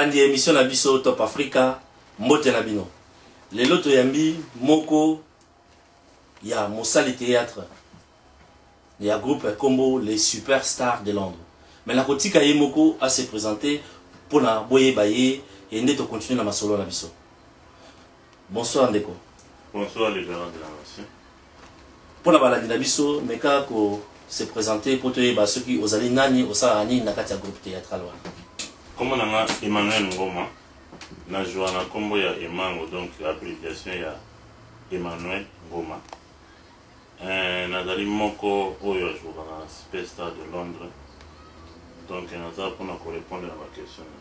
Balandi ya emission na biso Top Africa, mbote na bino. Lelo toyambi moko ya mosali théâtre ya groupe kombo les superstars de Londres. Mais nakotika ye moko a se présenter pona boyeba ye et nde to continuer na masolo na biso. Bonsoir ndeko. Bonsoir les garants de la nation. Pona balandi na biso meka ko se présenter po toyeba soki ozali nani, osalaka nini na kati ya groupe théâtral wana. Kombo na nga Emmanuel Ngoma, na joua na kombo ya Emango, donc abbreviation ya Emmanuel Ngoma. Eh, nazali moko oyo ajouaka na Superstar de Londres. Donc naza pona ko répondre na ba questions na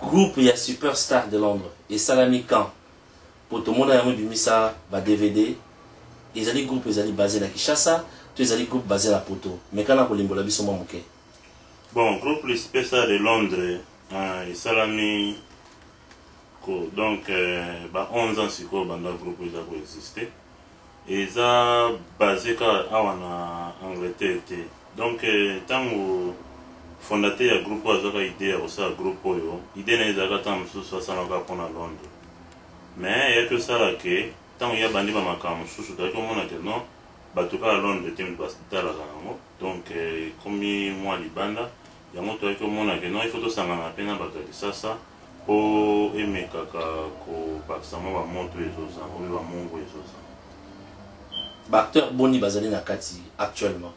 yo. Groupe ya Superstar de Londres esalami quand? Po tomona yango ebimisa ba DVD. Ezali groupe ezali base na Kinshasa to ezali groupe base na poto? Meka na kolimbola biso mwa moke. Bon, groupe le Superstar de Londres euh, esalami ko donc euh, ba 11 ans sikoyo banda groupe eza ko exister, eza base kaka awa na Angleterre te. Donc ntango fondateur ya groupe oyo azwaka idée ya kosala groupe oyo, idée na ye ezalaka ntango mosusu asalaka mpona Londres, mais eyaki osala ke ntango ye abandi bamakambo mosusu, toyaki komona ke non, bato kaka Londres te moto batalaka yango. Donc ekomi mwa libanda yango, toyaki komona ke non, il faut tosangana mpe na bato ya Kisasa mpo emekaka kobakisa mwa bamoto ezozanga oyo bamongo ezozanga. Baacteur boni bazali na kati actuellement?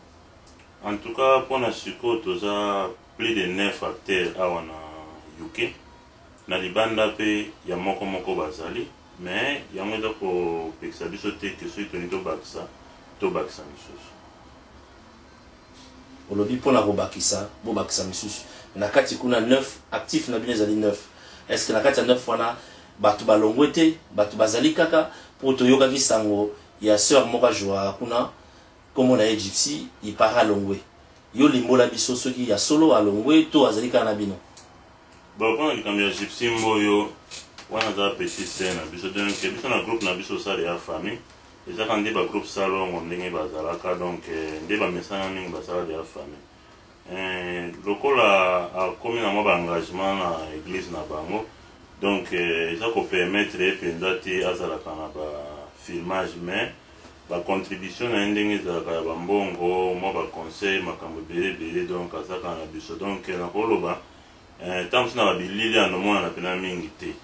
En tout cas mpona sikoyo toza plus de 9 acteurs awa na UK, na libanda mpe ya moko moko bazali, mais yango eza kopekisa biso te ke soki tolingi tobakisa, tobakisa misusu. Olobi mpona kobakisa, bobakisa misusu na kati kuna. 9 actif na bino ezali 9. Est ce que na kati ya 9 wana bato balongwe te, bato bazali kaka? Mpo toyokaki sango ya sœur moko ajouaka kuna, nkombo na ye Gypsy, ipara alongwe. Yo limbola biso soki ya solo alongwe to azali kaka na bino. Bon, mpona likambo ya Gypsy Mboyo wana, aza petit sœur na biso. Donc biso na groupe na biso osala ya famille, ezaka nde bagroupe salongo ndenge bazalaka. Donc nde bamesana mingi, basala deya famille. Lokola akomi na mwa baengagement na église na bango, donc eza kopermettre ye mpenza te azalaka na bafilmage, mais bacontribution na ye ndenge ezalaka ya bambongo, mwa baconseil, makambo ebele ebele, donc aza kaka na biso. Donc nakoloba ntango mosusu na babilili ya nomonana mpena mingi te.